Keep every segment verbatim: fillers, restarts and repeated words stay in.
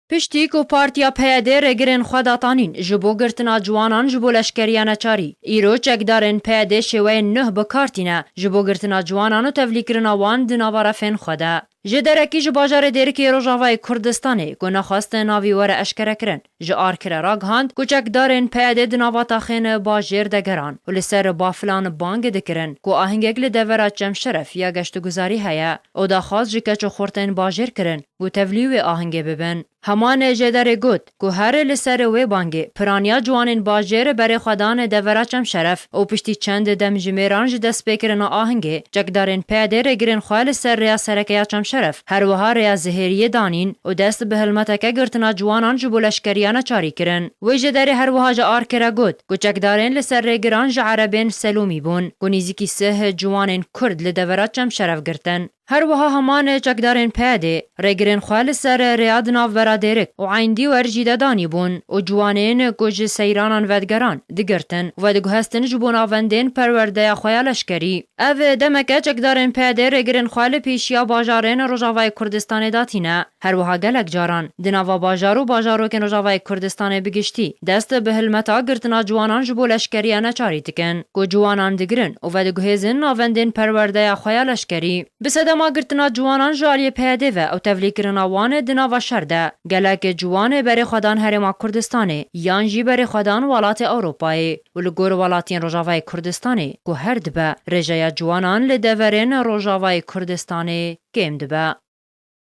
Piştî ku Partiya P Y D rêgirên xwe datanîn ji bo girtina ciwanan ji bo leşkeriya neçarî, îro çekdarên P Y D şêweyên nuh bi kar tîne ji bo girtina ciwanan û tevlîkirina wan di nava refên xwe de. Ji derekî ji bajarê Dêrikê Rojavayê Kurdistanê ku nexwest navî were eşkerekirin, ji Arkire ragihand ku çekdarên P Y D di nava taxên bajêr de geran û li ser bafilan bang dikirin ku ahingek li devera Çemşeref ya geştguzarî heye û daxwaz ji keç û xurtên bajêr kirin ku tevlî wê ahingê bibin. Heman jêderê got ku her li ser wê bangê piraniya ciwanên bajêr berê xwe dan devera Çemşeref û piştî çend demjimêran ji destpêkirina ahingê, çekdarên P Y D rêgirên xwe li ser rêya sereke ya Çemşeref, her wiha rêya Zihêriyê danîn û dest bi hilmeteke girtina ciwanan ji bo leşkeriya neçarî kirin. Wê jêderê her wiha ji Arkire got ku çekdarên li ser rêgiran ji erebên Selûmî bûn ku nîzîkî sih ciwanên Kurd li devera Çemşeref girtin. Her wiha heman çekdarên P Y D rêgirên xwe li ser rêya di navbera Dêrik û Eyndîwer jî de danîbûn û ciwanên ku ji seyranan vedigeran, digirtin û vediguhestin ji bo navendên perwerdeya xwe ya leşkerî. Ev demeke çekdarên P Y D rêgirên xwe li pêşiya bajarên Rojavayê Kurdistanê datîne. Her wiha gelek caran di nava bajar û bajarokên Rojavayê Kurdistanê bi giştî dest bi hilmeta girtina ciwanan ji bo leşkeriya neçarî dikin, ku ciwanan digirin û vediguhêzin navendên perwerdeya xwe ya leşkerî. Bi sedema girtina ciwanan ji aliyê P Y D ve û tevlîkirina wan di nava şer de, gelek ciwan berê xwe dan Herêma Kurdistanê yan jî berê xwe dan welatê Ewropayê û li gor welatiyên Rojavayê Kurdistanê ku her dibe rêjeya ciwanan li deverên Rojavayê Kurdistanê kêm dibe.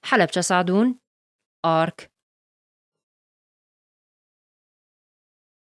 Helebçe Sadûn, Ark.